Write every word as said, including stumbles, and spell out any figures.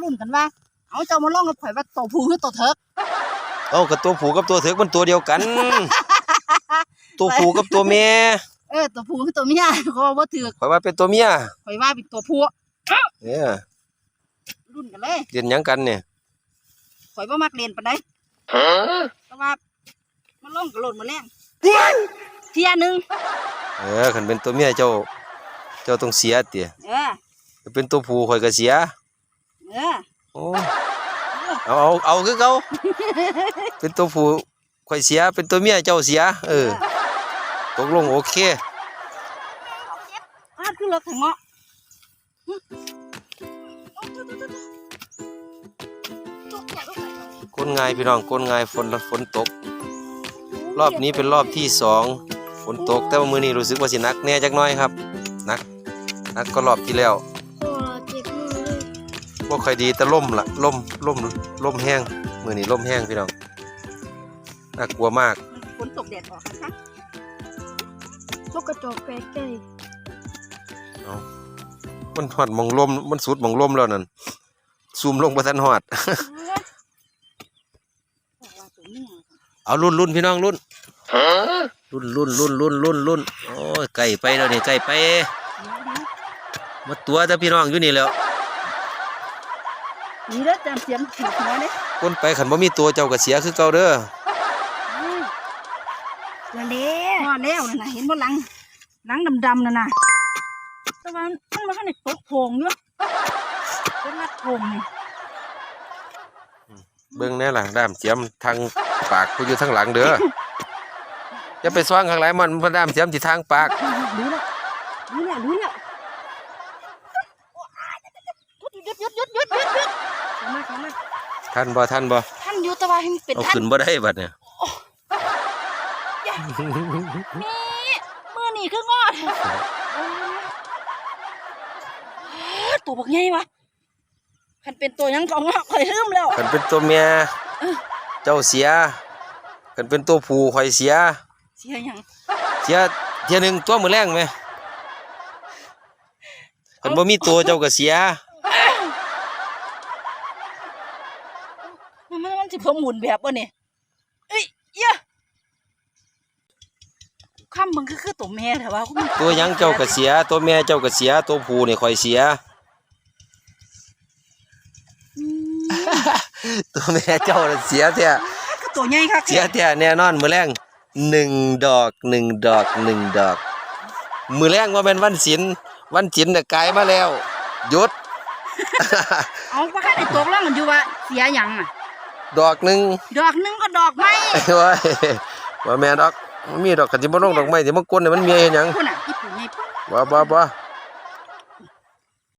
ลุ้นกันว่า เอาเจ้ามาลองกับข่อยว่าตัวผู้คือตัวเถิก เอ้า ก็ตัวผู้กับตัวเถิกมันตัวเดียวกัน ตัวผู้กับตัวแม่ เออ ตัวผู้คือตัวเมีย เขาว่าบ่ถืก ข่อยว่าเป็นตัวเมีย ข่อยว่าเป็นตัวผู้ เออ ลุ้นกันเลย เล่นหยังกันเนี่ย ข่อยบ่มักเล่นปานใด แต่ว่ามาลองกับโลดมื้อแลง เที่ยหนึ่ง เออ คันเป็นตัวเมียเจ้า เจ้าต้องเสียติ เออ ถ้าเป็นตัวผู้ข่อยก็เสีย เออ โอ้ เอา เอา เอาคือเก่า เป็นตัวผู้ข่อยเสีย เป็นตัวเมียเจ้าเสีย เออ ตกลงโอเค อ้าว คือรถไถเงาะ กลง่ายพี่น้อง กลง่าย ฝน ฝนตก รอบนี้เป็นรอบที่สอง ฝนตก แต่ว่ามื้อนี้รู้สึกว่าสิหนักแน่จักหน่อยครับ หนัก หนักกว่ารอบที่แล้ว โอ้ เจ็บมือเลย บ่ค่อยดี แต่ลมล่ะ ลม ลม ลมแฮง มื้อนี้ลมแฮงพี่น้อง น่ากลัวมาก ฝนตกแดดออกนะคะ นกกระจอกแปลกใจ เอ้า มันฮอดหม่องลม มันสุดหม่องลมแล้วนั่น ซูมลงบ่ทันฮอด เอาลุ้นๆ พี่น้องลุ้น ลุ้นๆๆๆๆ โอ้ย ใกล้ไปแล้วนี่ ใกล้ไป มาตั๋วแต่พี่น้องอยู่นี่แหล้ว นี่เด้อ จำเสียงถือหัวเด้อ คนไปคันบ่มีตั๋วเจ้าก็เสียคือเก่าเด้อ อืม นั่นเด้ ฮอดแล้วนั่นน่ะ เห็นบ่หลัง หลังดำๆ นั่นน่ะ แต่ว่ามันบ่ทันได้ตกโพรงอยู่ เป็นรัดโพรงนี่ เบิ่งแน่ล่ะ ด้ามเสียมทางปากผู้อยู่ทางหลังเด้อ อย่าไปซ่องข้างหลังมัน มันด้ามเสียมที่ทางปาก รู้แล้ว รู้แล้ว รู้แล้ว หยุด หยุด หยุด หยุด หยุด หยุด หยุด เข้ามา เข้ามา ทันบ่ ทันบ่ ทันอยู่ แต่ว่ามันเป็น เอา ทัน ขึ้นบ่ได้บัดเนี่ย นี่ มื้อนี้คืองอด ตัวบักใหญ่วะ คันเป็นตัวหยังก็งอก ข่อยลืมแล้ว คันเป็นตัวเมีย เออ เจ้าเสีย คันเป็นตัวผู้ข่อยเสีย เสียหยัง เสียเทื่อหนึ่งตัวมื้อแลงแหม คันบ่มีตัวเจ้าก็เสีย มัน มัน มันสิเพิ่มหมุนแบบบ่นี่ เอ้ย เยอะ คำมึงคือ คือตัวแม่แท้วะ ตัวหยังเจ้าก็เสีย ตัวแม่เจ้าก็เสีย ตัวผู้นี่ข่อยเสีย อืม ตัวแม่เจ้าน่ะเสียแท้ คือตัวใหญ่คักแท้ เสียแท้แน่นอน มื้อแลง หนึ่งดอก หนึ่งดอก หนึ่งดอก มื้อแลงว่าแม่นวันศีล วันศีลน่ะกายมาแล้ว หยุด เอาว่าคันได้ตกลงกันอยู่ว่าเสียหยังน่ะ ดอกหนึ่ง ดอกหนึ่งก็ดอกไม้ โอ้ย บ่แม่นดอก มันมีดอก คันสิบ่ลงดอกไม้ สิมากวนให้มันเมียเฮ็ดหยัง พุ่นน่ะ อีปู่ใหญ่ปุ๊บ บ่ บ่ บ่